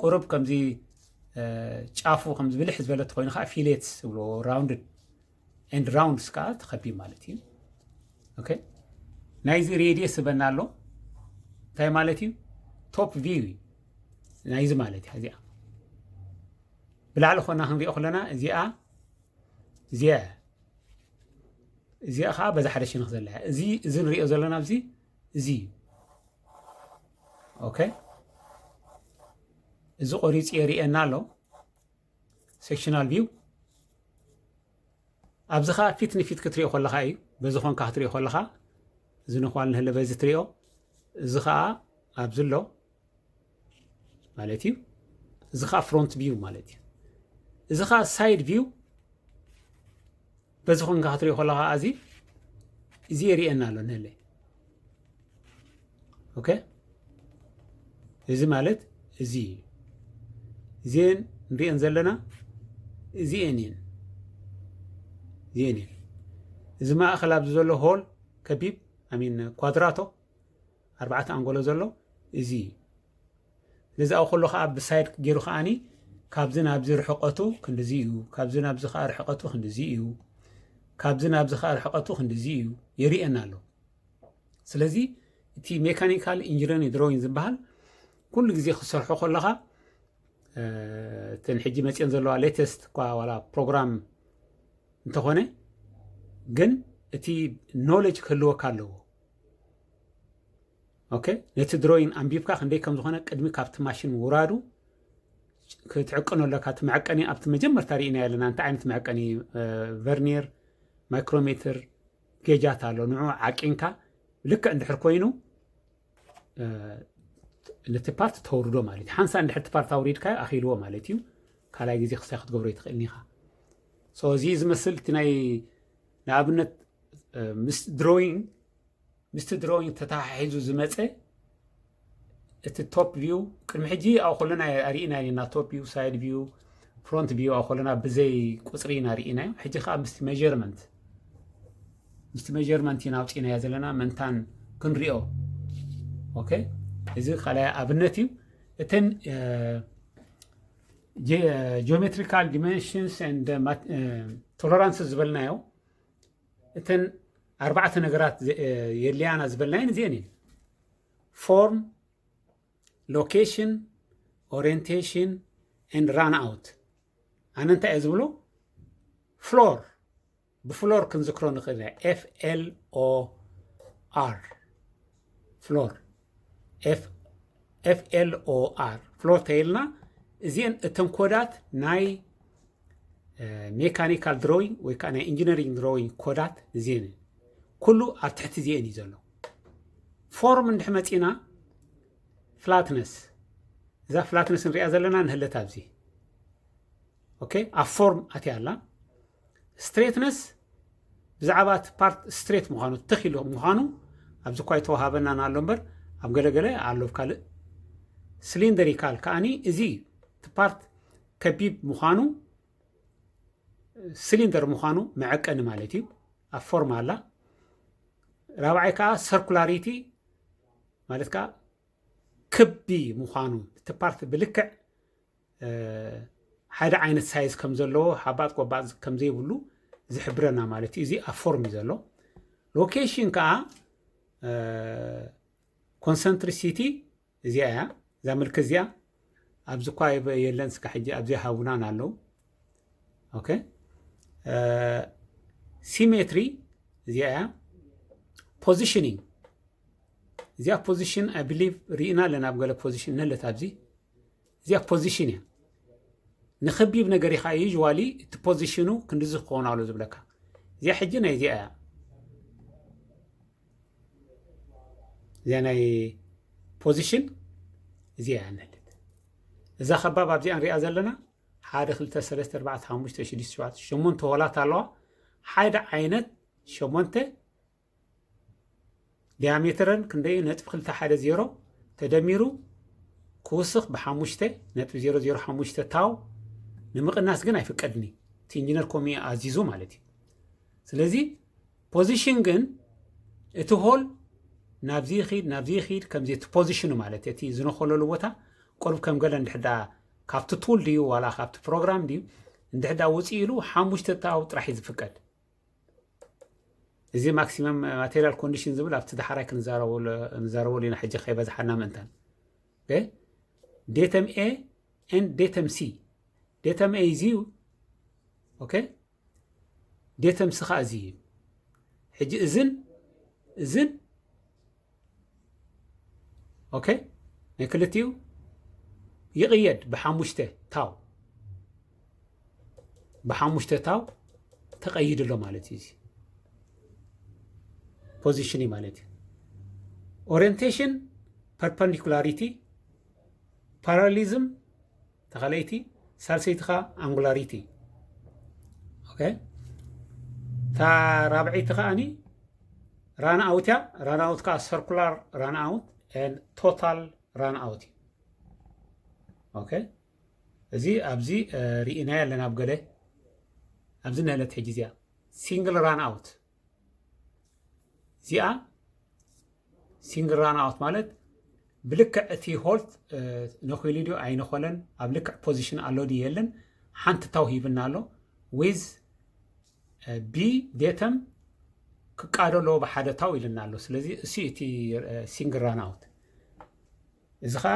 ቁሩብ ከምዚ እ፣ ጫፉ ከምዚ ብልሕ ዝበለ ተኮይኑ ከዓ ፊሌትስ ዝብሎ ራውንድድ ኤንድ ራውንድስ ከዓ ተኸቢብ ማለት እዩ። ኦኬ፣ ናይዚ ሬድየስ ዝበና ኣሎ እንታይ ማለት እዩ? ቶፕ ቪው እዩ ናይዚ ማለት እዩ። እዚኣ ብላዕሊ ኮና ክንሪኦ ከለና እዚኣ እዚኣ እዚኣ ከዓ በዛ ሓደ ሸነኽ ዘላ እያ። እዚ እዚ ንሪኦ ዘለና ኣብዚ እዚ እዩ። ኦኬ፣ እዚ ቆሪፂ የርእየና ኣሎ። ሴክሽናል ቪው ኣብዚ ከዓ ፊት ንፊት ክትሪኦ ከለካ እዩ። በዚ ኮንካ ክትሪኦ ከለካ እዚ ንኳል ንህለ በዚ ትሪኦ። እዚ ከዓ ኣብዚ ኣሎ ማለት እዩ። እዚ ከዓ ፍሮንት ቪው ማለት እዩ። እዚ ከዓ ሳይድ ቪው በዚ ኮንካ ክትሪኦ ከለካ እዚ እዚ የርእየና ኣሎ ንህለ። ኦኬ፣ እዚ ማለት እዚ እዩ። እዚኤን ንሪኤን ዘለና እዚኤን እየን። እዚኤን እየን። እዚ ማእኸል ኣብዚ ዘሎ ሆል ከቢብ ኣሚን ኳድራቶ ኣርባዕተ ኣንጎሎ ዘሎ እዚ እዩ። ስለዚ ኣብኡ ከሎ ከዓ ብሳይድ ገይሩ ከዓኒ ካብዚ ናብዚ ርሕቀቱ ክንድዚ እዩ፣ ካብዚ ናብዚ ከዓ ርሕቀቱ ክንድዚ እዩ፣ ካብዚ ናብዚ ከዓ ርሕቀቱ ክንድዚ እዩ የርእየና ኣሎ። ስለዚ እቲ ሜካኒካል ኢንጂነሪንግ ድሮይን ዝበሃል ኩሉ ግዜ ክሰርሖ ከለኻ እተን ሕጂ መፅየን ዘለዋ ሌተስት እኳ ዋላ ፕሮግራም እንተኾነ ግን እቲ ኖሌጅ ክህልወካ ኣለዎ። ኦኬ፣ ነቲ ድሮይን ኣንቢብካ ክንደይ ከም ዝኾነ ቅድሚ ካብቲ ማሽን ምውራዱ ክትዕቅኖ ኣለካ። እቲ መዐቀኒ ኣብቲ መጀመርታ ርኢና ኣለና። እንታይ ዓይነት መዐቀኒ? ቨርኒየር፣ ማይክሮሜትር፣ ጌጃት ኣሎ። ንዑ ዓቂንካ ልክዕ እንድሕር ኮይኑ ነቲ ፓርት ተውርዶ ማለት እዩ። ሓንሳ እንድሕር እቲ ፓርት ኣውሪድካዮ ኣኺልዎ ማለት እዩ። ካልኣይ ግዜ ክሳይ ክትገብሮ ይትኽእል ኢኻ። So እዚ ዝመስል እቲ ናይ ንኣብነት ምስ ድሮይንግ ምስቲ ድሮይንግ ተተሓሒዙ ዝመፀ እቲ ቶፕ ቪው ቅድሚ ሕጂ ኣብ ከለና ኣርኢና ኢና። ቶፕ ቪው፣ ሳይድ ቪው፣ ፍሮንት ቪው ኣብ ከለና ብዘይ ቁፅሪ ኢና ርኢናዮ። ሕጂ ከዓ ምስቲ ሜጀርመንት ምስቲ ሜጀርመንት ኢና ኣውፂናዮ ዘለና ምእንታን ክንሪኦ። ኦኬ፣ እዚ ካልኣይ ኣብነት እዩ። እተን ጂኦሜትሪካል ዲሜንሽንስ ቶለራንስ ዝበልናዮ እተን ኣርባዕተ ነገራት የድልያና ዝበልናየን እዚአን እየን። ፎርም፣ ሎኬሽን፣ ኦሪየንቴሽን ኤንድ ራን ኣውት። ኣነ እንታይ እየ ዝብሎ? ፍሎር፣ ብፍሎር ክንዝክሮ ንኽእል ኢና። ኤፍ ኤል ኦ ኣር፣ ፍሎር፣ ኤፍ ኤል ኦ ኣር፣ ፍሎር ተይልና እዚአን እተን ኮዳት ናይ ሜካኒካል ድሮይንግ ወይ ከዓ ናይ ኢንጂነሪንግ ድሮይንግ ኮዳት እዚአን ኩሉ ኣብ ትሕቲ እዚአን እዩ ዘሎ። ፎርም እንድሕ መፂና ፍላትነስ፣ እዛ ፍላትነስ ንሪኣ ዘለና ንህለት ኣብዚ። ኦኬ፣ ኣብ ፎርም ኣትያ ኣላ። ስትሬትነስ ብዛዕባ እቲ ፓርት ስትሬት ምዃኑ፣ ትኽ ኢሉ ምዃኑ ኣብዚ እኳ ኣይተዋሃበናን ኣሎ እምበር ኣብ ገለገለ ኣሎ። ኣብ ካልእ ስሊንደሪካል ከኣኒ እዚ እቲ ፓርት ከቢብ ምዃኑ፣ ስሊንደር ምዃኑ መዐቀኒ ማለት እዩ። ኣብ ፎርም ኣላ። ራብዓይ ከዓ ሰርኩላሪቲ ማለት ከዓ ክቢ ምዃኑ፣ እቲ ፓርት ብልክዕ ሓደ ዓይነት ሳይዝ ከም ዘለዎ፣ ሓባጥ ቆባጥ ከም ዘይብሉ ዝሕብረና ማለት እዩ። እዚ ኣብ ፎርም እዩ ዘሎ። ሎኬሽን ከዓ ኮንሰንትሪሲቲ እዚኣ እያ። እዛ ምልክት እዚኣ ኣብዚ እኳ የለን፣ ስጋ ሕጂ ኣብዚ ሃቡናን ኣለዉ። ኦኬ፣ ሲሜትሪ እዚኣ እያ። ፖዚሽኒንግ እዚኣ ፖዚሽን፣ I believe፣ ርኢና ኣለና። ኣብ ገለ ፖዚሽን ነለት ኣብዚ። እዚኣ ፖዚሽን እያ። ንኸቢብ ነገር ኢኻ ዩዥዋሊ እቲ ፖዚሽኑ ክንድዚ ክኸውን ኣሎ ዝብለካ። እዚኣ ሕጂ ናይ እዚኣ እያ። እዚኣ ናይ ፖዚሽን እዚኣ እያ ነለት። እዛ ከባብ ኣብዚኣ ንሪኣ ዘለና ሓደ፣ ክልተ፣ ሰለስተ፣ ኣርባዕተ፣ ሓሙሽተ፣ ሽዱሽተ፣ ሸውዓተ፣ ሸሞንተ ሆላት ኣለዋ። ሓደ ዓይነት ሸሞንተ ዲያሜትረን ክንደይ ነጥቢ ክልተ ሓደ ዜሮ ተደሚሩ ክውስኽ ብሓሙሽተ ነጥቢ ዜሮ ዜሮ ሓሙሽተ ታው ንምቕናስ ግን ኣይፍቀድኒ። እቲ ኢንጂነር ኮሚ ኣዚዙ ማለት እዩ። ስለዚ ፖዚሽን ግን እቲ ሆል ናብዚ ይኺድ ናብዚ ይኺድ ከምዚ እቲ ፖዚሽኑ ማለት እቲ ዝነኸለሉ ቦታ ቁሩብ ከም ገለ እንድሕዳ ካብቲ ቱል ድዩ ዋላ ካብቲ ፕሮግራም ድዩ እንድሕዳ ውፅእ ኢሉ ሓሙሽተ ታው ጥራሕ እዩ ዝፍቀድ። እዚ ማክሲመም ማቴሪያል ኮንዲሽን ዝብል ኣብቲ ዳሕራይ ክንዛረበሉ ኢና ሕጂ ከይበዝሓና ምእንታን። ዴተም ኤ ኤንድ ዴተም ሲ። ዴተም ኤ እዚ እዩ። ኦኬ፣ ዴተም ሲ ከዓ እዚ እዩ። ሕጂ እዝን እዝን ኦኬ፣ ናይ ክልቲኡ ይቕየድ ብሓሙሽተ ታው፣ ብሓሙሽተ ታው ተቐይዱ ኣሎ ማለት እዩ። እዚ ፖዚሽን እዩ ማለት እዩ። ኦሪየንቴሽን ፐርፐንዲኩላሪቲ፣ ፓራሊዝም ተኻለይቲ፣ ሳልሰይቲ ከዓ ኣንጉላሪቲ። ኦኬ፣ እታ ራብዐይቲ ከዓኒ ራን ኣውት እያ። ራን ኣውት ከዓ ሰርኩላር ራን ኣውት ቶታል ራን ኣውት እዩ። ኦኬ፣ እዚ ኣብዚ ርኢናዮ ኣለና። ኣብ ገለ ኣብዚ ነህለት ሕጂ እዚኣ ሲንግል ራን ኣውት፣ እዚኣ ሲንግል ራን ኣውት ማለት ብልክዕ እቲ ሆልት ነኺሉ ድዩ ኣይነኾለን፣ ኣብ ልክዕ ፖዚሽን ኣሎ ድዩ የለን፣ ሓንቲ ታው ሂብና ኣሎ። ዊዝ ቢ ዴተም ክቃዶ ኣለዎ ብሓደ ታው ኢልና ኣሎ። ስለዚ እሱ እቲ ሲንግል ራን ኣውት። እዚ ከዓ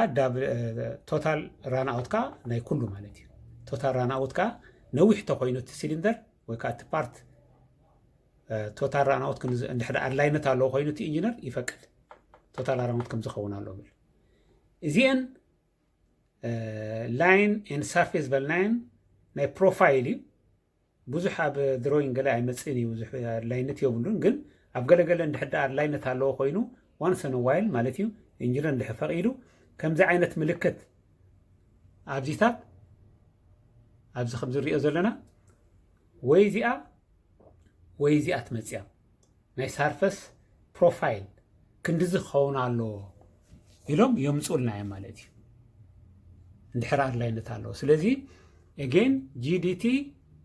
ቶታል ራን ኣውት ከዓ ናይ ኩሉ ማለት እዩ። ቶታል ራን ኣውት ከዓ ነዊሕ ተኮይኑ እቲ ሲሊንደር ወይ ከዓ እቲ ፓርት ቶታል ራን ኣውት እንድሕር ኣድላይነት ኣለዎ ኮይኑ እቲ ኢንጂነር ይፈቅድ። ቶታል ራን ኣውት ከም ዝኸውን ኣለዎ ብል። እዚአን ላይን ኤንድ ሳርፌስ ዝበልናየን ናይ ፕሮፋይል እዩ። ብዙሕ ኣብ ድሮይን ገለ ኣይመፅእን እዩ፣ ብዙሕ ኣድላይነት የብሉን። ግን ኣብ ገለገለ እንድሕር ደኣ ኣድላይነት ኣለዎ ኮይኑ once in a while ማለት እዩ ኢንጂነር እንድሕር ፈቒዱ ከምዚ ዓይነት ምልክት ኣብዚታት ኣብዚ ከምዚ ንሪኦ ዘለና ወይ እዚኣ ወይ እዚኣ ትመፅያ ናይ ሳርፈስ ፕሮፋይል ክንድዚ ክኸውን ኣለዎ ኢሎም የምፅኡልና እዮም ማለት እዩ። እንድሕር ኣድላይነት ኣለዎ። ስለዚ again GDT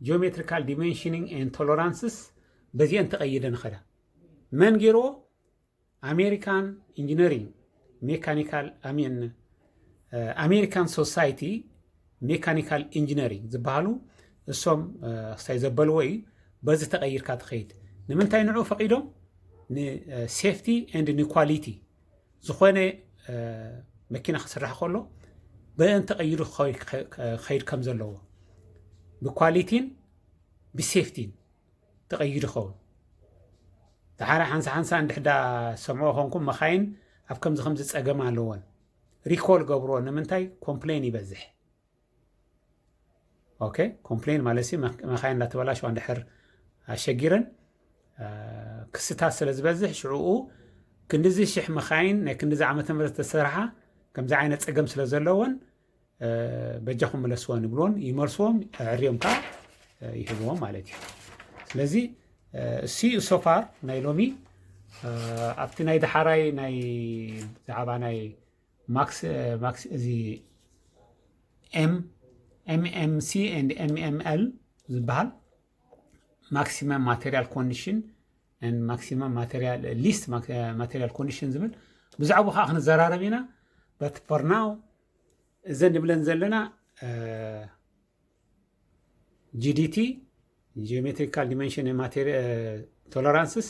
geometrical dimensioning and tolerances በዚአን ተቐይደ ንኸዳ መን ገይርዎ? ኣሜሪካን ኢንጂነሪንግ ሜካኒካል ኣሜን ኣሜሪካን ሶሳይቲ ሜካኒካል ኢንጂነሪንግ ዝበሃሉ እሶም ክሳይ ዘበልዎ እዩ። በዚ ተቐይርካ ትኸይድ። ንምንታይ ንዑ ፈቒዶም? ንሴፍቲ ኤንድ ንኳሊቲ ዝኾነ መኪና ክስራሕ ከሎ ብአን ተቐይሩ ክኸይድ ከም ዘለዎ ብኳሊቲን ብሴፍቲን ተቐይሩ ይኸውን። ድሓር ሓንሳ ሓንሳ እንድሕዳ ሰምዖ ኾንኩም መኻይን ኣብ ከምዚ ከምዚ ጸገም ኣለዎን ሪኮል ገብርዎ ንምንታይ ኮምፕሌን ይበዝሕ። ኦኬ ኮምፕሌን ማለት ሲ መኻይን እንዳተበላሸዋ እንድሕር ኣሸጊረን ክስታት ስለ ዝበዝሕ ሽዕኡ ክንድዚ ሽሕ መኻይን ናይ ክንድዚ ዓመተ ምህረት ዝተሰርሓ ከምዚ ዓይነት ጸገም ስለ ዘለዎን በጃኹም ምለስወን ይብልዎን ይመልስዎም ኣዕርዮም ከዓ ይህብዎም ማለት እዩ። ስለዚ እሱ ሶፋር ናይ ሎሚ ኣብቲ ናይ ደሓራይ ናይ ዛዕባ ናይ ማክስ ማክስ እዚ M M M C and M M L ዝበሃል maximum material condition and maximum material least material condition ዝብል ብዛዕባ ከዓ ክንዘራረብ ኢና። But for now እዘን ንብለን ዘለና GDT geometrical dimension and material tolerances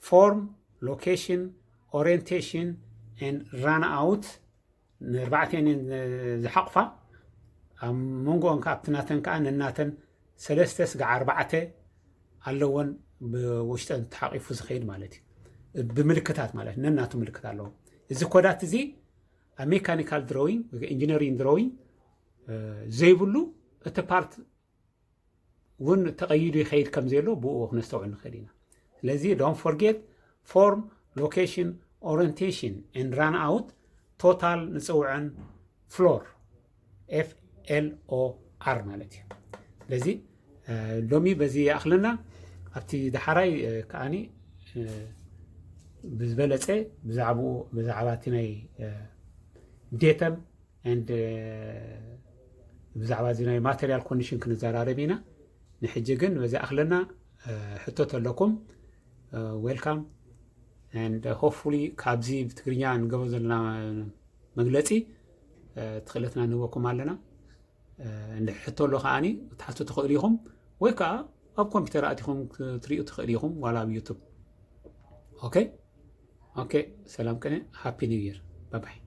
form location orientation and run out ንእርባዕተን ዝሓቕፋ ኣብ መንጎኦን ከዓ ኣብቲ ናተን ከዓ ነናተን ሰለስተ ስጋዕ ኣርባዕተ ኣለወን ብውሽጠን ተሓቂፉ ዝኸይድ ማለት እዩ። ብምልክታት ማለት ነናቱ ምልክት ኣለዎ። እዚ ኮዳት እዚ ኣብ ሜካኒካል ድሮዊንግ ኢንጂነሪንግ ድሮዊንግ ዘይብሉ እቲ ፓርት እውን ተቐይዱ ይኸይድ ከም ዘሎ ብኡ ክነስተውዕል ንኽእል ኢና። ስለዚ don't forget form location orientation and run out total ንፅውዐን floor F L O R ማለት እዩ። ስለዚ ሎሚ በዚ ይኣኽለና። ኣብቲ ደሓራይ ከዓኒ ብዝበለፀ ብዛዕባኡ ብዛዕባ እቲ ናይ ዴተም and ብዛዕባ እዚ ናይ ማቴሪያል ኮንዲሽን ክንዘራረብ ኢና። ንሕጂ ግን በዚ ኣኽለና ሕቶ ተለኩም welcome and hopefully ካብዚ ብትግርኛ ንገበ ዘለና መግለፂ ትኽእለትና ንህበኩም ኣለና። እንድሕር ሕቶ ኣሎ ከዓኒ ክትሓቱ ትኽእሉ ኢኹም ወይ ከዓ ኣብ ኮምፒውተር ኣቲኹም ክትሪኡ ትኽእሉ ኢኹም ዋላ ኣብ ዩቱብ። ኦኬ ኦኬ። ሰላም ቅነ ሃፒ ኒው ይር ባባይ።